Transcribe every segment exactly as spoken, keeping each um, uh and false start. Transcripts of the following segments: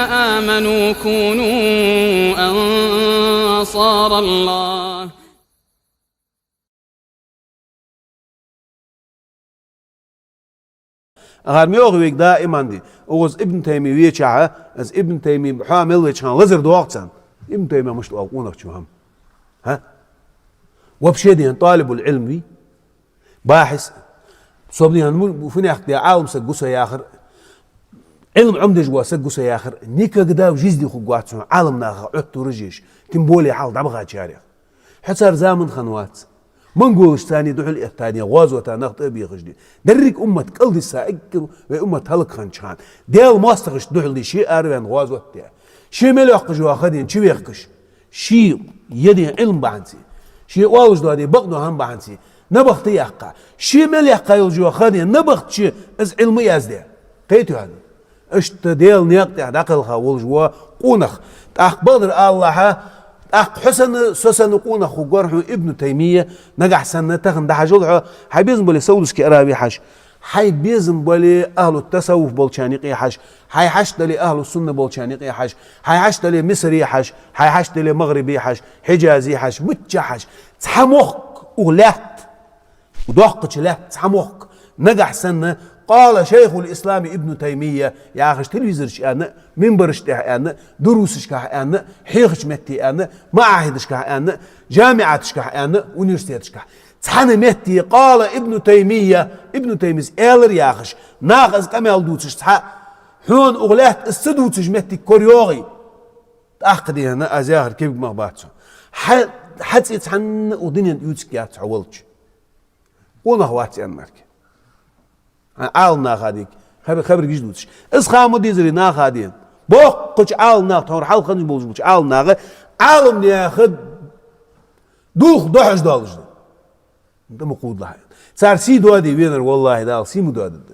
آمنوا كونوا أنصار الله. Агар мегаш вайга да иман де. Укхаза Ибн Таймия веча, аз Ибн Таймия хьо мел веча хана лазар доагӀа царна. Ибн Таймия мишта оал къонахчо хӀама? ХӀа? Вообще ден талибул Ӏилм вий? Бахьис. Собнихан му-, фунех де Ӏалам саг гу со яхар. Ӏилм Ӏомадеш вола саг гу со яхар. Никогда в жизни хургвац хьона Ӏалам наха Ӏоттураш еш. Тем более хьалха дӀабахачарех. Хьо цар заман хиннавац. Монголаш царна духьал эттаден, гӀазота нах тӀа а бехаш де. Деррига уммат кӀалдиса, эггара вай уммат хӀалакхинча хана. Даьла моастагӀашта духьал де, ше араваьнна гӀазот де. Ше мел йоккхаш йола ха ден чу вехкаш. Ше яден Ӏилм бахьанца. Ше оалаш дола де бакъдола хӀама бахьанца. Набахта яьккха. Ше мел яьккха йолаш йола ха ден набахта ше из Ӏилма язде. Кхетий хьона? Иштта Даьла наькъа тӀа дӀакхелха волаш вола къонах. ТӀаккха бакъдар Аллахьа, тӀаккха хьо санна, со санна къонах хургвар хьона Ибн Таймия, нагахь санна тахан дӀахьажал хьо, хьай безам бале Саудовский Аравия хьажа, хьай безам бале ахӀлу тасаввуф болчарна юкъе хьажа, хьай хьашт дале ахӀлу сунна болчарна юкъе хьажа, хьай хьашт дале Мисре хьажа, хьай хьашт дале МагӀрибе хьажа, Хьиджазе хьажа, мичча хьажа. Цхьа мохк укх лаьтта, доккхача лаьтта цхьа мохк. Нагахь санна, «قال شيخ الإسلام ابن تيمية» яхаш телевизораш аьнна, минбараш тӀа аьнна, дурусашка аьнна, хьехача метте аьнна, маӀахӀидашка аьнна, жамиӀаташка аьнна, университеташка. Цхьан метте «قال ابن تيمية», Ибн Таймис аьлар яхаш, наха из къамаьл дувцаш цхьа, хьона укх лаьтта из ца дувцаш моттиг корайоагӀий. ТӀаккха дийхьа аз яхар кибг мах бац хьона. Хьа-, хьа цӀи цхьанна укх дунен тӀа ювцаргьяц хьо валча. Къонах вац аьнна мара. Хьа Ӏалам наха дика. Хабар, хабар гиж дувцаш. Из ха ма дезарий наха ден. Боккхача Ӏалам наха, тхьовра хьалха хинна болаш болча Ӏалам наха, Ӏалам наха дулх дохьаш долаш да. ДӀа ма кхувдалахь. Цар сий доаде венар, валлахӀи, Дала сий ма доадергда.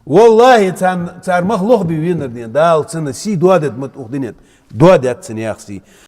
ВаллахӀи, цар, цар мах лохбе венар ден, Дала цунна сий доадергда ма укх дунен тӀа. Доадаьд цунна яха сий.